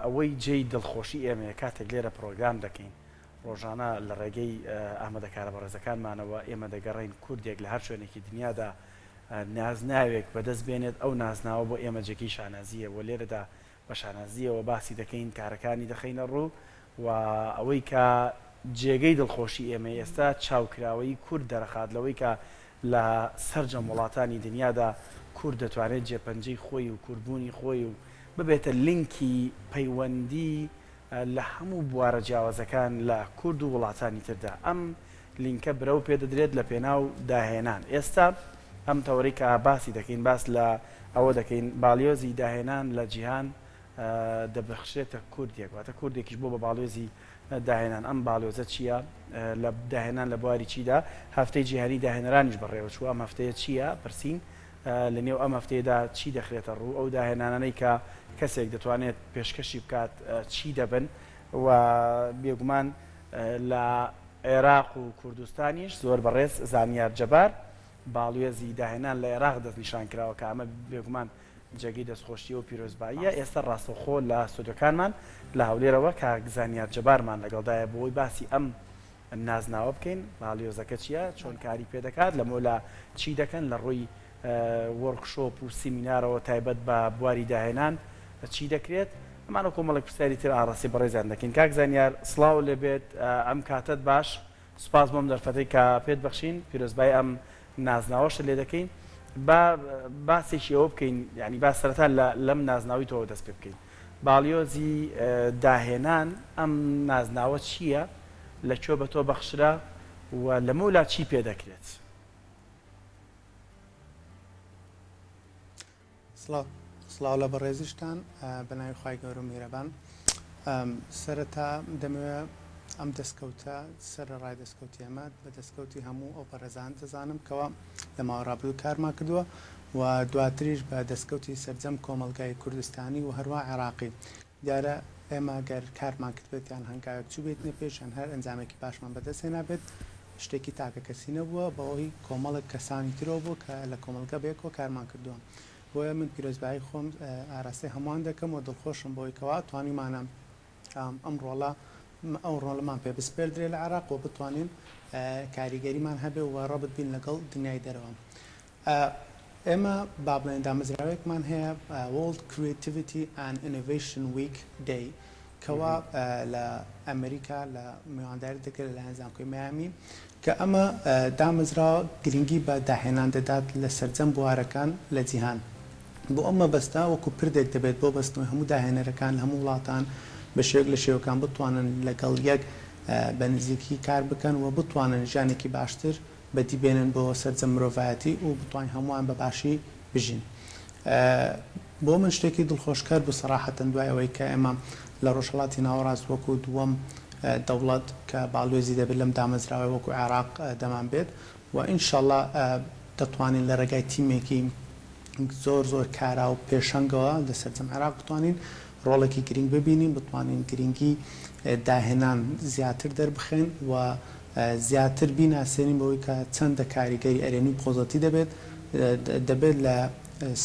ئەوەی جێی دڵخۆشی ئێمەیە کاتێک لێرە پڕۆگرام دەکەین ڕۆژانە لە ڕێگەی ئامادەکارە بەڕێزەکانمانەوە ئێمە دەگەڕێین کوردێک لە هەر شوێنێکی دنیادا نازناوێک بەدەست بێنێت ئەو نازناوە بۆ ئێمە جێگەی شانازییە و لێرەدا بە شانازییەوە باسی دەکەین کارەکانی دەخەینە ڕوو و ئەوەی کە جێگەی دڵخۆشی ئێمەیە ئێستا چاوکراوەیی کورد دەرەخات لەوەی کە لە سەرجەم وڵاتانی دنیادا کورد دەتوانێت جێپەنجەی خۆی و کوردبوونی خۆی و ببێتە لینکی پەیوەندی لە هەموو بوارە جیاوازەکان لە کورد و وڵاتانی تردا ئەم لینکە برەو پێدەدرێت لە پێناو داهێنان. ئێستا ئەم تەوەرەی کە باسی دەکەین باس لە ئەوە دەکەین باڵیۆزی داهێنان لە جیهان دەبەخشرێتە کوردێک واتە کوردێکیش بۆ بە باڵیۆزی داهێنان ئەم باڵیۆزە چییە لە داهێنان لە بواری چیدا هەفتەی جیهانی داهێنەرانیش بەڕێوەچوو ئەم هەفتەیە چییە پرسین لە نێو ئەم هەفتەیەدا چی دەخرێتە ڕوو ئەو داهێنانانەی کە کەسێک دەتوانێت پێشکەشی بکات چی دەبن و بێگومان لە عێراق و کوردستانیش زۆر بەڕێز زانیار جەبار باڵوێزی داهێنان لە عێراق دەستنیشان کراوە کە ئەمە بێگومان جێگەی دەستخۆشییە و پیرۆزباییە، ئێستا ڕاستەوخۆ لە ستۆدیۆکانمان لە هەولێرەوە کاک زانیار جەبارمان لەگەڵدایە بۆ ئەوەی باسی ئەم نازناوە بکەین، باڵیۆزەکە چییە، چۆن کاری پێدەکات، لەمەولا چی دەکەن لە ڕووی وۆرکشۆپ و سیمینارەوە تایبەت بە بواری داهێنان چی دەکرێت، ئەمانە و کۆمەڵێک پرسیاری تر ئاڕاستەی بەڕێزیان دەکەین. کاک زانیار سڵاو لێبێت، ئەم کاتەت باش. سوپاس بۆ ئەم دەرفەتەی کە پێت بەخشین، پیرۆزبایی ئەم نازناوەشت لێ دەکەین. با باسێکی ئەوە بکەین، یانی با سەرەتا لە لەم نازناوەی تۆوە دەست پێ بکەین. باڵیۆزی داهێنان، ئەم نازناوە چییە؟ لە کوێ بە تۆ بەخشرا و لەمەولا چی پێ دەکرێت؟ سڵاو سڵاو لە بەڕێزیشتان بە ناوی خوای گەورە و میهرەبان سەرەتا دەمەوێ ئەم دەستکەوتە سەرەڕای دەستکەوتی ئێمە بە دەستکەوتی هەموو ئەو بەڕێزان دەزانم کەوا لە ماوەی ڕابردوو کارمان کردووە و دواتریش بە دەستکەوتی سەرجەم کۆمەڵگای کوردستانی و هەروە عێراقی دیارە ئێمە گەر کارمان کردبێت یان هەنگاوێک چووبێتنە پێش یان هەر ئەنجامێکی باشمان بەدەست هێنابێت شتێکی تاکەکەسی نەبووە بەهۆی کۆمەڵێک کەسانی ترەوە بووە کە لە کۆمەڵگە بەیەکەوە کارمان کردووە بۆیە من پیرۆزبایی خۆم ئاراستەی هەمووان دەکەم و دڵخۆشم بەوەی کەوا توانیومانە ئەم ڕۆڵە ئەو ڕۆڵەمان پێ بسپێردرێ لە عێراق و بتوانین کاریگەریمان هەبێ و ڕەبت بین لەگەڵ دنیای دەرەوە. ئێمە با بڵێین دامەزراوەیەکمان هەیە World Creativity and Innovation Week Day کەوا لە ئەمریکا لە میوانداری دەکرێت لەلایەن زانکۆی میامی کە ئەمە دامەزراوە گرنگی بە داهێنان دەدات لە سەرجەم بوارەکان لە جیهان بۆ ئەم مەبەستە وەکو پردێک دەبێت بۆ بەستنەوەی هەموو داهێنەرەکان لە هەموو وڵاتان بە شێوەیەک لە شێوەکان بتوانن لەگەڵ یەک بە نزیکی کار بکەن و بتوانن ژیانێکی باشتر بەدی بێنن بۆ سەرجەم مرۆڤایەتی و بتوانین هەمووان بە باشی بژین. بۆ من شتێکی دڵخۆشکەر بوو سەراحەتەن دوای ئەوەی کە ئێمە لە ڕۆژهەڵاتی ناوەڕاست وەکوو دووەم دەوڵەت کە باڵوێزی دەبێت لەم دامەزراوەیە وەکوو عێراق دەمان بێت و ئینشەڵا دەتوانین لە ڕێگای تیمێکی زۆر زۆر کارا و پێشەنگەوە لە سەرجەم عێراق بتوانین ڕۆڵێکی گرینگ ببینین، بتوانین گرینگی داهێنان زیاتر دەربخەین و زیاتر بیناسێنین بەوەی کە چەندە کاریگەری ئەرێنی و پۆزەتی دەبێت دەبێت لە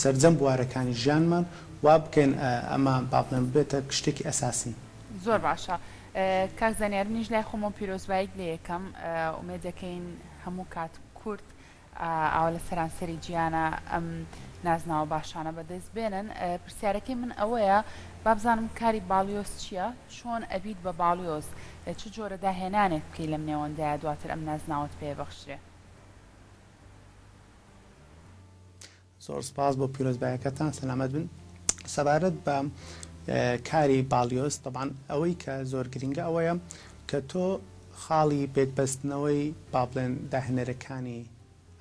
سەرجەم بوارەکانی ژیانمان وا بکەین ئەمە با بڵێم ببێتە شتێکی ئەساسی. زۆر باشە کاک زانیار منیش لای خۆمەوە پیرۆزباییت لێ یەکەم ئومێد دەکەین هەموو کات کورد ئاوا لە سەرانسەری جیهانا ئەم نازناوە باشانە بەدەست بێنن پرسیارەکەی من ئەوەیە با بزانم کاری باڵیۆز چییە چۆن ئەبیت بە باڵیۆز چ جۆرە داهێنانێک بکەی لەم نێوەندەیا دواتر ئەم نازناوەت پێ بەخشرێ؟ زۆر سپاس بۆ پیرۆزبایەکەتان سەلامەت بن سەبارەت بە کاری باڵیۆز تەبعەن ئەوەی کە زۆر گرینگە ئەوەیە کە تۆ خاڵی پێکبەستنەوەی با بڵێن داهێنەرەکانی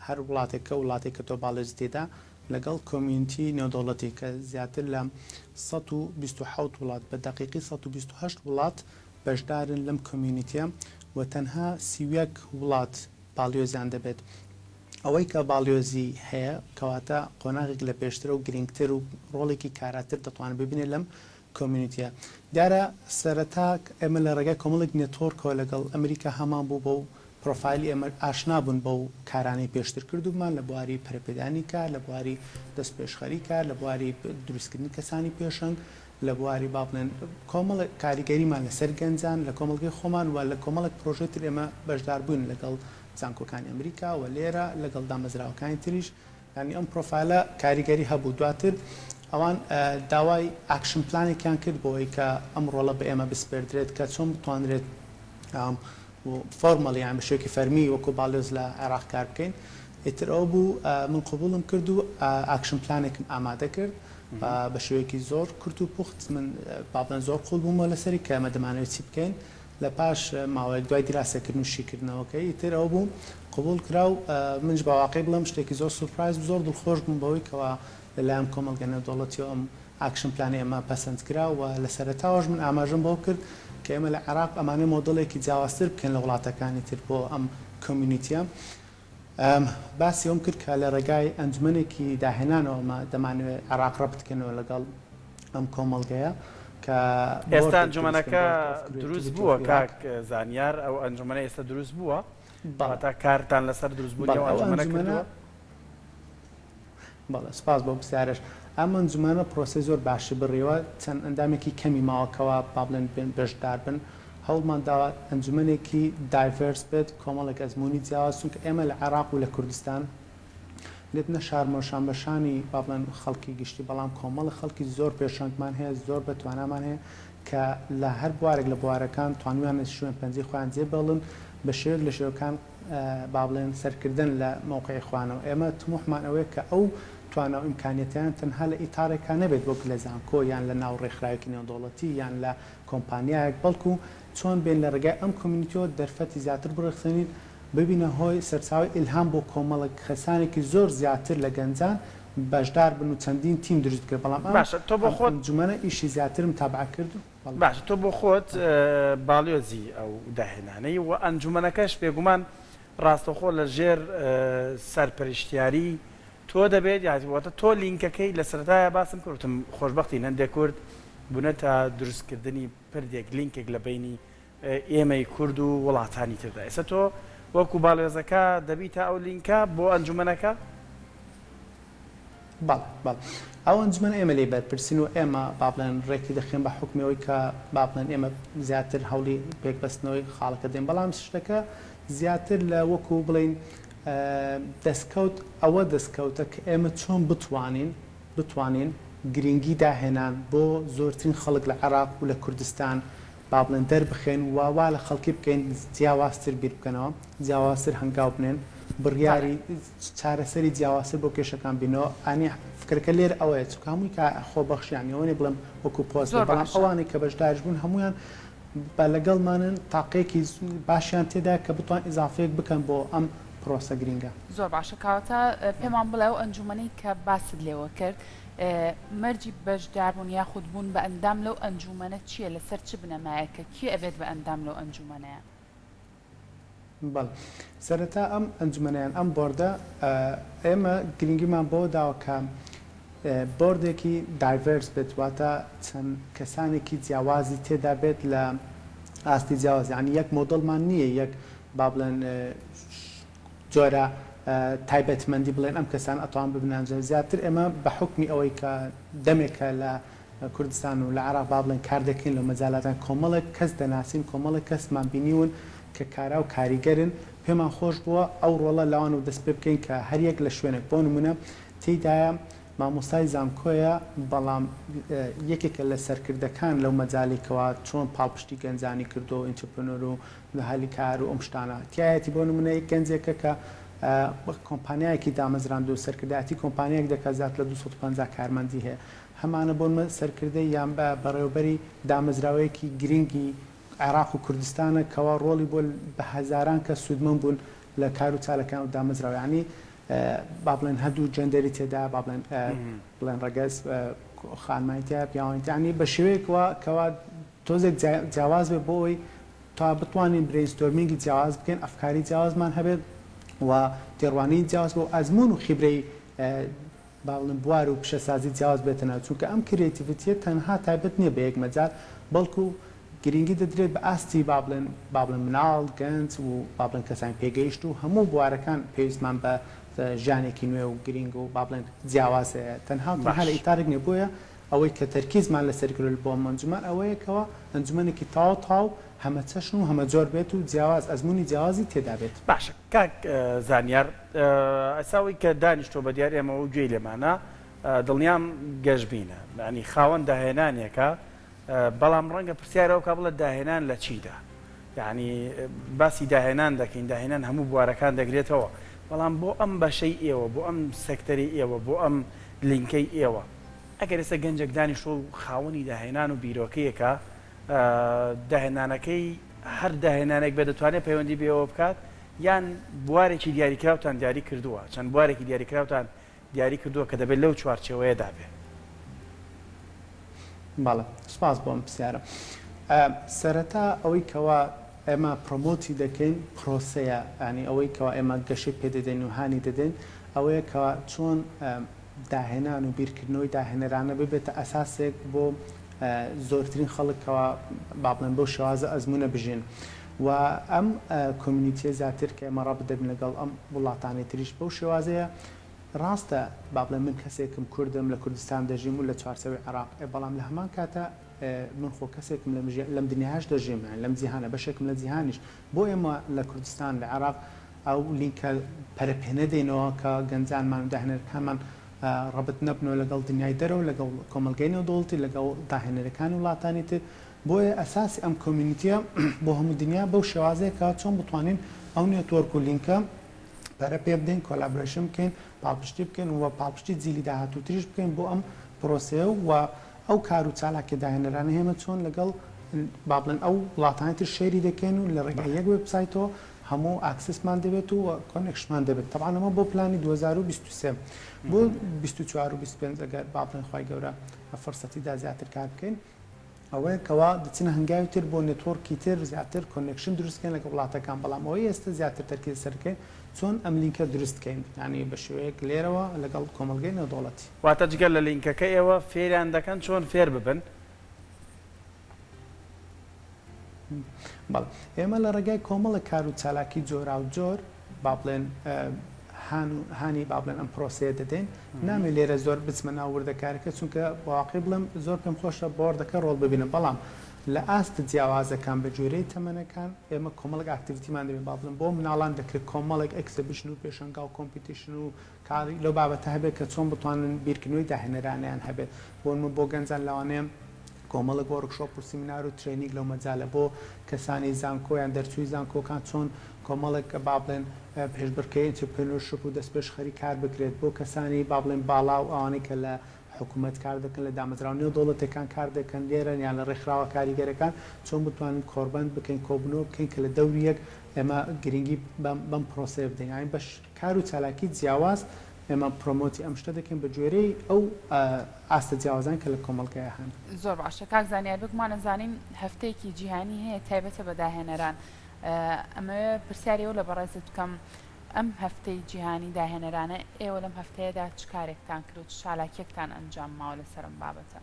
هەر وڵاتێک کە وڵاتێک کە تۆ باڵیۆزی تێدا لەگەڵ community نێودەوڵەتی کە زیاتر لە 127 وڵات بە دەقیقی 128 وڵات بەشدارن لەم community یە و تەنها 31 وڵات باڵیۆزیان دەبێت ئەوەی کە باڵیۆزی هەیە کەواتە قۆناغێک لە پێشترە و گرنگتر و ڕۆڵێکی کاراتر دەتوانێت ببینێت لەم community یە. دیارە سەرەتا ئێمە لە ڕێگای کۆمەڵێک network ەوە لەگەڵ ئەمریکا هەمان بوو بەو پرۆفایلی ئێمە ئاشنا بوون بەو کارانەی پێشتر کردوومان لە بواری پەرەپێدانی کار، لە بواری دەستپێشخەری کار، لە بواری دروستکردنی کەسانی پێشەنگ. لە بواری با بڵێن کۆمەڵێک کاریگەریمان لەسەر گەنجان لە کۆمەڵگەی خۆمان و لە کۆمەڵێک پرۆژەی تر ئێمە بەشدار بووین لەگەڵ زانکۆکانی ئەمریکا و لێرە لەگەڵ دامەزراوەکانی تریش یانی ئەم پرۆفایلە کاریگەری هەبوو دواتر ئەوان داوای action plan ێکیان کرد بۆ ئەوەی کە ئەم ڕۆڵە بە ئێمە بسپێردرێت کە چۆن بتوانرێت formally یان بە شێوەیەکی فەرمی وەکو باڵیۆز لە عێراق کار بکەین ئیتر ئەوە بوو من قبوڵم کرد و action plan ێکم ئامادە کرد بە شێوەیەکی زۆر کورت و پوخت من با بڵێن زۆر قوڵ بوومەوە لەسەری کە ئێمە دەمانەوێت چی بکەین لە پاش ماوەیەک دوای دیراسەکردن و شیکردنەوەکەی ئیتر ئەوە بوو قبوڵ کرا و منیش بە واقعی بڵێم شتێکی زۆر surprise بوو زۆر دڵخۆش بووم بەوەی کەوا لەلایەن کۆمەڵگە نێودەوڵەتیەوە ئەم action plan ی ئێمە پەسەند کرا و لە سەرەتاوەش من ئاماژەم بەوە کرد کە ئێمە لە عێراق ئەمانەوێ مۆدێڵێکی جیاوازتر بکەین لە وڵاتەکانی تر بۆ ئەم community ە. باسی ئەوەم کرد کە لە ڕێگای ئەنجومەنێکی داهێنانەوە ئەمە دەمانەوێت عێراق ڕەبت بکەینەوە لەگەڵ ئەم کۆمەڵگەیە کە ئێستا board ێک دروست بکەین ئەنجومەنەکە Board of دروست Creativity بووە of Iraq. کاک زانیار ئەو ئەنجومەنە ئێستا دروست بووە بەڵێ واتە کارتان لەسەر دروستبوونی بەڵێ ئەو ئەو ئەنجومەنە ئەنجومەنە کردووە؟ بەڵێ سوپاس بۆ پرسیارەش. ئەم ئەنجومەنە پرۆسەی زۆر باشی بڕیوە، چەند ئەندامێکی کەمی ماوە کەوا با بڵێن بێن بەشدار بن. هەوڵمان داوە ئەنجومەنێکی diverse بێت، کۆمەڵێک ئەزموونی جیاواز، چونکە ئێمە لە عێراق و لە کوردستان لێت نەشارمەوە شانبەشانی با بڵێن خەڵکی گشتی، بەڵام کۆمەڵێک خەڵکی زۆر پێشەنگمان هەیە، زۆر بەتوانامان هەیە کە لە هەر بوارێک لە بوارەکان توانیویانە شوێن پەنجەی خۆیان جێ بێڵن، بە شێوەیەک لە شێوەکان با بڵێن سەرکردەن لە مەوقعی خۆیانەوە، ئێمە تموحمان ئەوەیە کە ئەو توانا و ئیمکانیەتەیان تەنها لە ئیتارێکا نەبێت وەک لە زانکۆ یان لە ناو ڕێکخراوێکی نێودەوڵەتی یان لە کۆمپانیایەک، بەڵکو چۆن بێین لە ڕێگای ئەم community یەوە دەرفەتی زیاتر بڕەخسێنین ببینە هۆی سەرچاوەی ئیلهام بۆ کۆمەڵێک کەسانێکی زۆر زیاتر لە گەنجان بەشدار بن و چەندین تیم دروست بکرێت، بەڵام ئەم باشە تۆ بۆ ئەم خۆت ئەنجومەنە ئیشی زیاتر متابعە کرد و. بەڵێ. باشە تۆ بۆ خۆت باڵیۆزی ئەو داهێنانەی و ئەنجومەنەکەش بێگومان ڕاستەوخۆ لە ژێر سەرپەرشتیاری تۆ دەبێت یاتی واتە تۆ لینکەکەی لە سەرەتایە باسم کرد وتم خۆشبەختین هەندێک کورد بوونەتە دروستکردنی پردێک لینکێک لە بەینی ئێمەی کورد و وڵاتانی تردا ئێستا تۆ وەکو باڵیۆزەکە دەبیتە ئەو لینکە بۆ ئەنجومەنەکە؟ بەڵێ بەڵێ ئەو ئەنجومەنە ئێمە لێی بەرپرسین و ئێمە با بڵێن ڕێکی دەخەین بە حوکمی ئەوەی کە با بڵێن ئێمە زیاتر هەوڵی پێکبەستنەوەی خاڵەکە دەین بەڵام شتەکە زیاتر لە وەکو بڵێین دەستکەوت ئەوە دەستکەوتە کە ئێمە چۆن بتوانین بتوانین گرینگی داهێنان بۆ زۆرترین خەڵک لە عێراق و لە کوردستان با بڵێن دەربخەین و وا لە خەڵکی بکەین جیاوازتر بیر بکەنەوە، جیاوازتر هەنگاو بنێن، بڕیاری چارەسەری جیاوازتر بۆ کێشەکان بینەوە، ئانی فکرەکە لێرە ئەوەیە چونکە هەمووی کا خۆبەخشی یانی ئەوە نیە بڵێم وەکو پۆست بێت زۆر بەڵام باشە. ئەوانەی کە بەشداریش بوون هەموویان بە لەگەڵمانن تاقەیەکی باشیان تێدایە کە بتوان ئیزافەیەک بکەن بۆ ئەم پرۆسە گرینگە. زۆر باشە کەواتە پێمان بڵێ ئەو ئەنجومەنەی کە باست لێوە کرد مەرجی بەشداربوون یاخود بوون بە ئەندام لەو ئەنجوومەنە چییە؟ لەسەر چ بنەمایەکە؟ کێ ئەبێت بە ئەندام لەو ئەنجوومەنەیە؟ بەڵێ. سەرەتا ئەم ئەنجومەنە یان ئەم board ە ئێمە گرنگیمان بەوە داوە کە board ێکی diverse بێت واتە چەند کەسانێکی جیاوازی تێدا بێت لە ئاستی جیاواز یانی یەک مۆدڵمان نییە یەک با بڵێن جۆرە تایبەتمەندی بڵێن ئەم کەسانە ئەتوان ببنە ئەنجام زیاتر ئێمە بە حوکمی ئەوەی کە دەمێکە لە کوردستان و لە عێراق با بڵێن کار دەکەین لەو مەجالاتان کۆمەڵێک کەس دەناسین کۆمەڵێک کەسمان بینیون کە کارا و کاریگەرن پێمان خۆش بووە ئەو ڕۆڵە لەوانەوە دەست پێ بکەین کە هەریەک لە شوێنێک بۆ نمونە تێیدایە مامۆستای زانکۆیە بەڵام یەکێکە لە سەرکردەکان لەو مەجالەی کەوا چۆن پاڵپشتی گەنجانی کردووە و entrepreneur و هەلی کار و ئەم شتانە تیایەتی بۆ نمونە یەک گەنجێکە کە کۆمپانیایەکی دامەزراندووە و سەرکردایەتی کۆمپانیایەک دەکات زیاتر لە 250 کارمەندی هەیە هەمانە بۆ نمونە سەرکردەی یان بەڕێوەبەری دامەزراوەیەکی گرنگی عێراق و کوردستانە کەوا ڕۆڵی بۆ بە هەزاران کەس سوودمەند بوون لە کار و چالاکیان و دامەزراوە یانی با بڵێن هەردوو جێندەری تێدا با بڵێن بڵێن ڕەگەز خانمانی تیا پیاوانی تیا یانی بە شێوەیەک وا کەوا تۆزێک جیاواز بێت بۆ ئەوەی تا بتوانین brainstorming ی جیاواز بکەین ئەفکاری جیاوازمان هەبێت و تێڕوانینی جیاواز بۆ ئەزموون و خیبرەی با بڵێم بوار و پیشەسازی جیاواز بێتە ناو، چونکە ئەم creativity یە تەنها تایبەت نییە بە یەک مەجال، بەڵکو گرینگی دەدرێت بە ئاستی با بڵێن با بڵێن مناڵ، گەنج و با بڵێن کەسانی پێگەیشتوو، هەموو بوارەکان پێویستمان بە ژیانێکی نوێ و گرینگ و با بڵێن جیاواز هەیە، تەنها و تەنها لە باش. ئیتارێک نییە، بۆیە. ئەوەی کە تەرکیزمان لەسەر کردووە بۆ ئەم ئەنجومەن ئەوەیە کەوا ئەنجومەنێکی تەواو تەواو هەمەچەشن و هەمەجۆر بێت و جیاواز ئەزموونی جیاوازی تێدا بێت. باشە کاک زانیار ئێستا ئەوەی کە دانیشتووە بە دیار ئێمەوە و گوێی لێمانە دڵنیام گەشبینە یانی خاوەن داهێنانێکە بەڵام ڕەنگە پرسیار ئەوە بکا بڵێ داهێنان لە چیدا؟ یانی باسی داهێنان دەکەین داهێنان هەموو بوارەکان دەگرێتەوە بەڵام بۆ ئەم بەشەی ئێوە بۆ ئەم سێکتەری ئێوە بۆ ئەم لینکەی ئێوە ئەگەر ئێستا گەنجێک دانیشتووە و خاوەنی داهێنان و بیرۆکەیەکە داهێنانەکەی هەر داهێنانێک بێت دەتوانێت پەیوەندی بێەوە بکات یان بوارێکی دیاریکراوتان دیاری کردووە چەند بوارێکی دیاریکراوتان دیاری کردووە کە دەبێت لەو چوارچێوەیەدا بێ. بەڵێ سوپاس بۆ ئەم پرسیارە. سەرەتا ئەوەی کەوا ئێمە promote ی دەکەین پرۆسەیە یانی ئەوەی کەوا ئێمە گەشەی پێ دەدەین و هانی دەدەین ئەوەیە کەوا چۆن داهێنان و بیرکردنەوەی داهێنەرانە ببێتە ئەساسێک بۆ زۆرترین خەڵک کەوا با بڵێن بەو شێوازە ئەزموونە بژین و ئەم community یە زیاتر کە ئێمە ڕەبت دەبین لەگەڵ ئەم وڵاتانەی تریش بەو شێوازەیە ڕاستە با بڵێم من کەسێکم کوردم لە کوردستان دەژیم و لە چوارچێوەی عێراق ئێ بەڵام لە هەمان کاتا من خۆ کەسێکم لەم لەم دنیایش دەژیم یانی لەم جیهانە بەشێکم لە جیهانیش بۆ ئێمە لە کوردستان لە عێراق ئەو لینکە پەرە پێ نەدەینەوە کە گەنجانمان و داهێنەرەکانمان ڕەبت نەبنەوە لەگەڵ دنیای دەرەوە لەگەڵ کۆمەڵگەی نێودەوڵەتی لەگەڵ داهێنەرەکانی وڵاتانی تر بۆیە ئەساسی ئەم community یە بۆ هەموو دنیا بەو شێوازەیە کە چۆن بتوانین ئەو network و لینکە پەرە پێ بدەین، collaboration بکەین، پاڵپشتی بکەین و پاڵپشتی جیلی داهاتووتریش بکەین بۆ ئەم پرۆسەیە و ئەو کار و چالاکیە داهێنەرانەی ئێمە چۆن لەگەڵ با بڵێن ئەو وڵاتانی تر share ی دەکەین و لە ڕێگای یەک وێبسایتەوە هەموو access مان دەبێت و connection مان دەبێت تەبعەن ئەمە بۆ پلانی 2023 بۆ 24 و 25 ئەگەر با بڵێن خوای گەورە فرسەتی دا زیاتر کار بکەین ئەوەیە کەوا دەچنە هەنگاوی تر بۆ network ی تر زیاتر connection دروست کەین لەگەڵ وڵاتەکان بەڵام ئەوەی ئێستا زیاتر تەرکیز لەسەر بکەین چۆن ئەم لینکە دروست کەین یانی بە شێوەیەک لێرەوە لەگەڵ کۆمەڵگەی نێودەوڵەتی. واتە جگە لە لینکەکە ئێوە فێریان دەکەن چۆن فێر ببن؟ بەڵێ ئێمە لە ڕێگای کۆمەڵێک کار و چالاکی جۆراوجۆر با بڵێن هان و هانی با بڵێن ئەم پرۆسەیە دەدەین نامەوێت لێرە زۆر بچمە ناو وردەکاریەکە چونکە بە واقعی بڵێم زۆر پێم خۆشە board ەکە ڕۆڵ ببینم بەڵام لە ئاستە جیاوازەکان بە گوێرەی تەمەنەکان ئێمە کۆمەڵێک activity مان دەبێت با بڵێم بۆ مناڵان دەکرێت کۆمەڵێک exhibition و پێشەنگا و competition و کاری لەو بابەتە هەبێت کە چۆن بتوانن بیرکردنەوەی داهێنەرانەیان هەبێت بۆ نموونە بۆ گەنجان لەوانەیە کۆمەڵێک workshop و سیمینار و training لەو مەجالە بۆ کەسانی زانکۆ یان دەرچووی زانکۆکان چۆن کۆمەڵێک با بڵێن پێشبڕکێی entrepreneurship و دەستپێشخەری کار بکرێت بۆ کەسانی با بڵێن باڵا و ئەوانەی کە لە حکوومەت کار دەکەن لە دامەزراوە نێودەوڵەتیەکان کار دەکەن لێرەن یان لە ڕێکخراوە کاریگەرەکان چۆن بتوانین کۆڕبەند بکەین کۆبوونەوە بکەین کە لە دەوری یەک ئێمە گرنگی بەم پرۆسەیە بدەین یانی بەش کار و چالاکی جیاواز ئێمە promote ی ئەم شتە دەکەین بە گوێرەی ئەو ئاستە جیاوازان کە لە کۆمەڵگایا هەن. زۆر باشە کاک زانیار بێگومان ئەزانین هەفتەیەکی جیهانی هەیە تایبەتە بە داهێنەران ئەمەوێ پرسیاری ئەو لە بەڕێزت بکەم ئەم هەفتەی جیهانی داهێنەرانە ئێوە لەم هەفتەیەدا چ کارێکتان کرد و چ چالاکیەکتان ئەنجام ماوە لەسەر ئەم بابەتە؟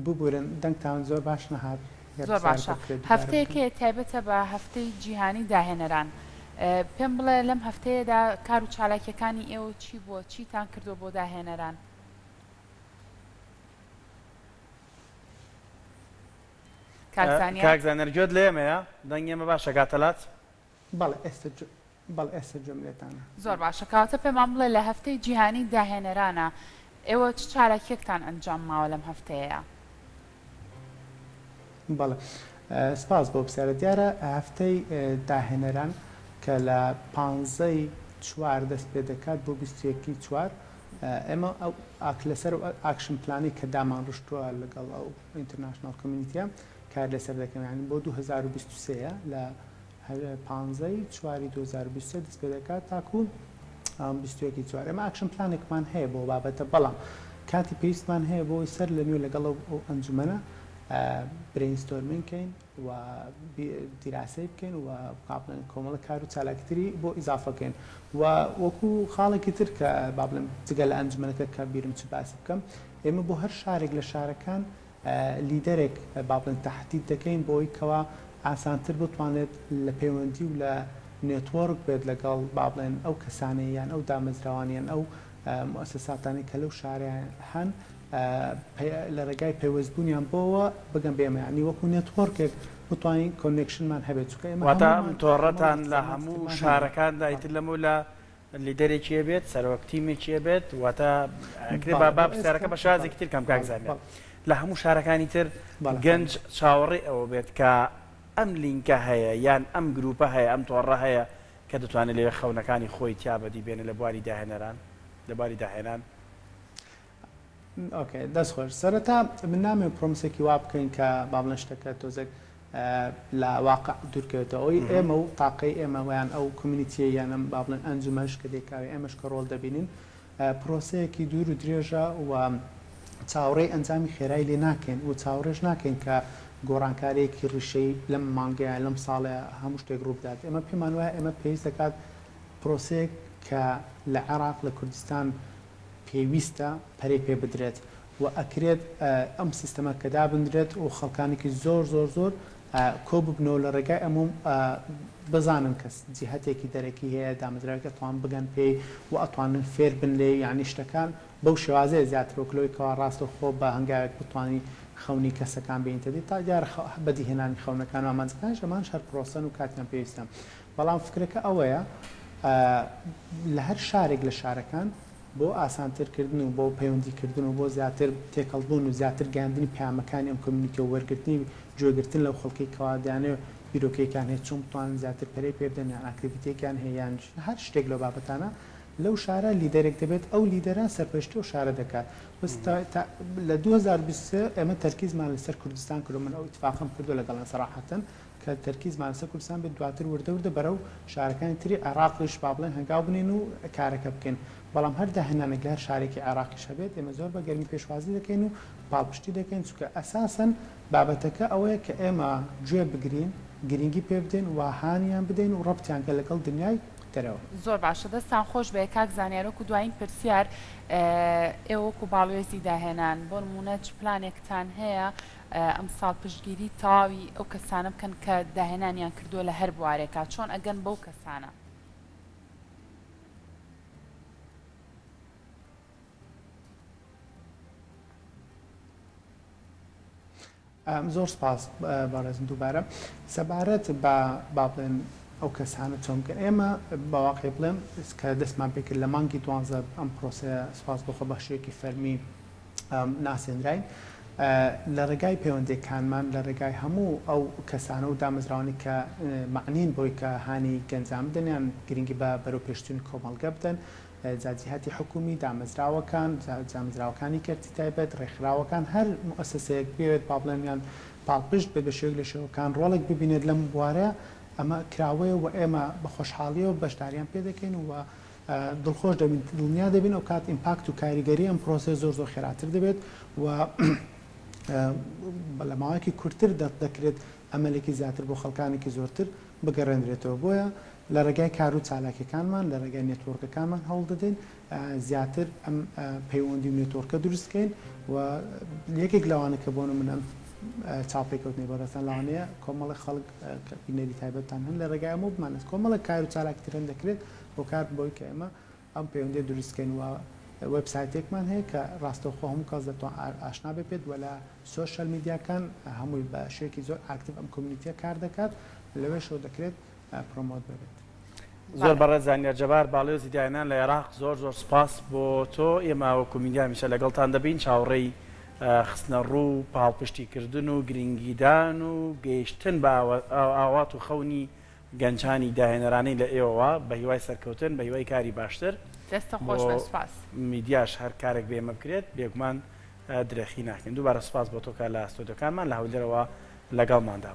ببورن دەنگتان زۆر باش نەهات گەر زۆر پرسیارەکە باشە بکرێت دووبارە هەفتەیەک بکەن. هەیە تایبەتە بە هەفتەی جیهانی داهێنەران پێم بڵێ لەم هەفتەیەدا کار و چالاکیەکانی ئێوە چی بووە چیتان کردووە بۆ داهێنەران؟ کاک زانیار. کاک زانیار گوێت لە ئێمەیە؟ دەنگی ئێمە باش ئەگاتە لات؟ بەڵێ ئێستا بەڵێ ئێستا گوێم لێتانە. زۆر باشە کەواتە پێمان بڵێ لە هەفتەی جیهانی داهێنەرانە ئێوە چ چالاکیەکتان ئەنجام ماوە لەم هەفتەیەیا؟ بەڵێ سپاس بۆ پرسیارە دیارە هەفتەی داهێنەران کە لە پانزەی چوار دەست پێ دەکات بۆ 21 چوار ئێمە ئەو ئاک لەسەر action plan ی کە دامان ڕشتووە لەگەڵ ئەو international community ە کار لەسەر دەکەن یانی بۆ 2023 لە پانزەی چواری 2023 دەست پێ دەکات تاکو 21 چوار ئێمە action plan ێکمان هەیە بۆ بابەتە بەڵام کاتی پێویستمان هەیە بۆی سەر لە نوێ لەگەڵ ئەو ئەنجومەنە brainstorming کەین و دیراسەی بکەین و با بڵێن کۆمەڵە کار و چالاکی تری بۆ ئیزافە بکەین و وەکو خاڵێکی تر کە با بڵێم جگە لە ئەنجومەنەکە کە بیرم چ باسی بکەم ئێمە بۆ هەر شارێک لە شارەکان leader ێک با بڵێن تەحدید دەکەین بۆی کەوا ئاسانتر بتوانێت لە پەیوەندی و لە network بێت لەگەڵ با بڵێن ئەو کەسانەی یان ئەو دامەزراوانە یان ئەو موئەسەساتانەی کە لەو شارە هەن. لە ڕێگای پەیوەستبوونیان بۆوە بگەن بە ئێمە یانی وەکو network ێک بتوانین connection مان هەبێت چونکە ئێمە واتە ئەم هەموومان تۆڕەتان کۆمەڵێک لە زانستی هەموو ترمان هەیە. شارەکاندا ئیتر لەمەولا لیدەرێکی ئەبێت سەرۆک تیمێکی ئەبێت واتە ئەکرێ بەڵێ با بۆ با پرسیارەکە ئێستا بە بەڵێ شێوازێکی تر کەم کاک بەڵێ زانیار بەڵێ لە هەموو شارەکانی تر بەڵێ گەنج فەرموو. چاوەڕێی ئەوە بێت کە ئەم لینکە هەیە یان ئەم گروپە هەیە ئەم تۆڕە هەیە کە دەتوانێت لەوێ خەونەکانی خۆی تیا بەدی بێنێ لە بواری داهێنەران لە بواری داهێنان. okay دەست خۆش سەرەتا من نامەوێت promise ێکی وا بکەین کە با بڵێن شتەکە تۆزێک لە واقع دوورکەوێتەوە ئەوەی ئێمە و تاقەی ئێمە ویان ئەو community یە یان ئەم با بڵێن ئەنجومەش کە دێکاوی ئێمەش کە ڕۆڵ دەبینین پرۆسەیەکی دوور و درێژە و چاوەڕێی ئەنجامی خێرای لێ ناکەین و چاوەڕێش ناکەین کە گۆڕانکارییەکی ڕیشەیی لەم مانگەیە لەم ساڵەیە هەموو شتێک ڕووبدات ئێمە پێمان وایە ئێمە پێویست دەکات پرۆسەیەک کە لە عێراق لە کوردستان پێویستە پەرەی پێ بدرێت و ئەکرێت ئەم سیستەمە کە دابنرێت و خەڵکانێکی زۆر زۆر زۆر کۆ ببنەوە لە ڕێگای ئەم و بزانن کە جیهەتێکی دەرەکی هەیە دامەزراوێک ئەتوان بگەن پێی و ئەتوانن فێر بن لێی یانی شتەکان بەو شێوازەیە زیاتر وەک لەوەی کەوا ڕاستەوخۆ بە هەنگاوێک بتوانی خەونی کەسەکان بێنیتە دی تا دیارە بەدیهێنانی خەونەکان و ئامانجەکانیش ئەمانش هەر پرۆسەن و کاتیان پێویستە بەڵام فکرەکە ئەوەیە لە هەر شارێک لە شارەکان بۆ ئاسانتر کردن و بۆ پەیوەندی کردن و بۆ زیاتر تێکەڵ بوون و زیاتر گەیاندنی پەیامەکانی ئەم community و وەرگرتنی گوێگرتن لەو خەڵکەی کەوا دەیانەوێت بیرۆکەیەکیان هەیە چۆن بتوانن زیاتر پەرەی پێ بدەن یان activity ێکیان هەیە یان هەر شتێک لەو بابەتانە لەو شارە لیدەرێک دەبێت ئەو لیدەرە سەرپەرشتی ئەو شارە دەکات بەس تا لە 2023 ئێمە تەرکیزمان لەسەر کوردستان کردو من ئەو ئیتفاقەم کردو لەگەڵیان سەراحەتەن کە تەرکیزمان لەسەر کوردستان بێت دواتر وردە وردە بەرەو شارەکانی تری عێراقیش با بڵێن هەنگاو بنێین و کارەکە بکەین بەڵام هەر داهێنانێک لە هەر شارێکی عێراقیش هەبێت ئێمە زۆر بە گەرمی پێشوازی دەکەین و پاڵپشتی دەکەین چونکە ئەساسەن بابەتەکە ئەوەیە کە ئێمە گوێ بگرین گرنگی پێ بدەین و هانیان بدەین و ڕەبتیان کەین لەگەڵ دنیای دەرەوە. زۆر باشە دەستتان خۆش بێ کاک زانیار وەکو دوایین پرسیار ئێوە وەکو باڵوێزی داهێنان بۆ نموونە چ پلانێکتان هەیە ئەمساڵ پشتگیری تەواوی ئەو کەسانە بکەن کە داهێنانیان کردووە لە هەر بوارێکا چۆن ئەگەن بەو کەسانە؟ زۆر سپاس بەڕێزم دووبارە سەبارەت بە با بڵێن ئەو کەسانە چۆن بکەن ئێمە بە واقعی بڵێم کە دەستمان پێکرد لە مانگی دوانزە ئەم پرۆسەیە سپاس بۆ خوا بە شێوەیەکی فەرمی ناسێنراین لە ڕێگای پەیوەندیەکانمان لە ڕێگای هەموو ئەو کەسانە و دامەزراوانەی کە مەعنین بۆی کە هانی گەنجان بدەن یان گرنگی بە بەرەوپێشچوونی کۆمەڵگە بدەن جا جیهاتی حکومی، دامەزراوەکان، دامەزراوەکانی کەرتی تایبەت، ڕێکخراوەکان، هەر موئەسەسەیەک بێت با بڵێم یان پاڵپشت بێت بە شێوەیەک لە شێوەکان ڕۆڵێک ببینێت لەم بوارە ئەمە کراوەیە و ئێمە بە خۆشحاڵیەوە بەشداریان پێ دەکەین و دڵخۆش دەبین دڵنیا دەبین ئەو کات impact و کاریگەری ئەم پرۆسەیە زۆر زۆر خێراتر دەبێت و لە ماوەیەکی کورتتر دەکرێت ئەمەلێکی زیاتر بۆ خەڵکانێکی زۆرتر بگەڕێندرێتەوە بۆیە لە ڕێگای کار و چالاکیەکانمان لە ڕێگای network ەکانمان هەوڵ دەدەین زیاتر ئەم پەیوەندی و network ە دروست بکەین و یەکێک لەوانە کە بۆ نمونە ئەم چاوپێکەوتنەی بەڕێزتان لەوانەیە کۆمەڵێک خەڵک کە بینەری تایبەتتان هەن لە ڕێگای ئەمەوە بمانناسن کۆمەڵێک کار و چالاکی تر هەن دەکرێت هۆکار بن بەوەی کە ئێمە ئەم پەیوەندیە دروست بکەین و وێب سایتێکمان هەیە کە ڕاستەوخۆ هەموو کەس دەتوان ئاشنا بێت پێت و لە social media کان هەمووی بە شێوەیەکی زۆر active ئەم community ە کار دەکات لەوێشەوە دەکرێت promote ببێت. زۆر بەڕێز زانیار جەبار باڵیۆزی داهێنان لە عێراق زۆر زۆر سوپاس بۆ تۆ ئێمە وەکو میدیا هەمیشە لەگەڵتان دەبین چاوەڕێی خستنەڕوو و پاڵپشتی کردن و گرنگیدان و گەیشتن بە ئاوات و خەونی گەنجانی داهێنەرانەی لە ئێوەوە بە هیوای سەرکەوتن بە هیوای کاری باشتر دەستت بۆ خۆش بێت سوپاس. میدیاش هەر کارێک بە ئێمە بکرێت بێگومان درێخی ناکەین دووبارە سوپاس بۆ تۆ کە لە ستۆدیۆکانمان لە هەولێرەوە لەگەڵماندا بووی.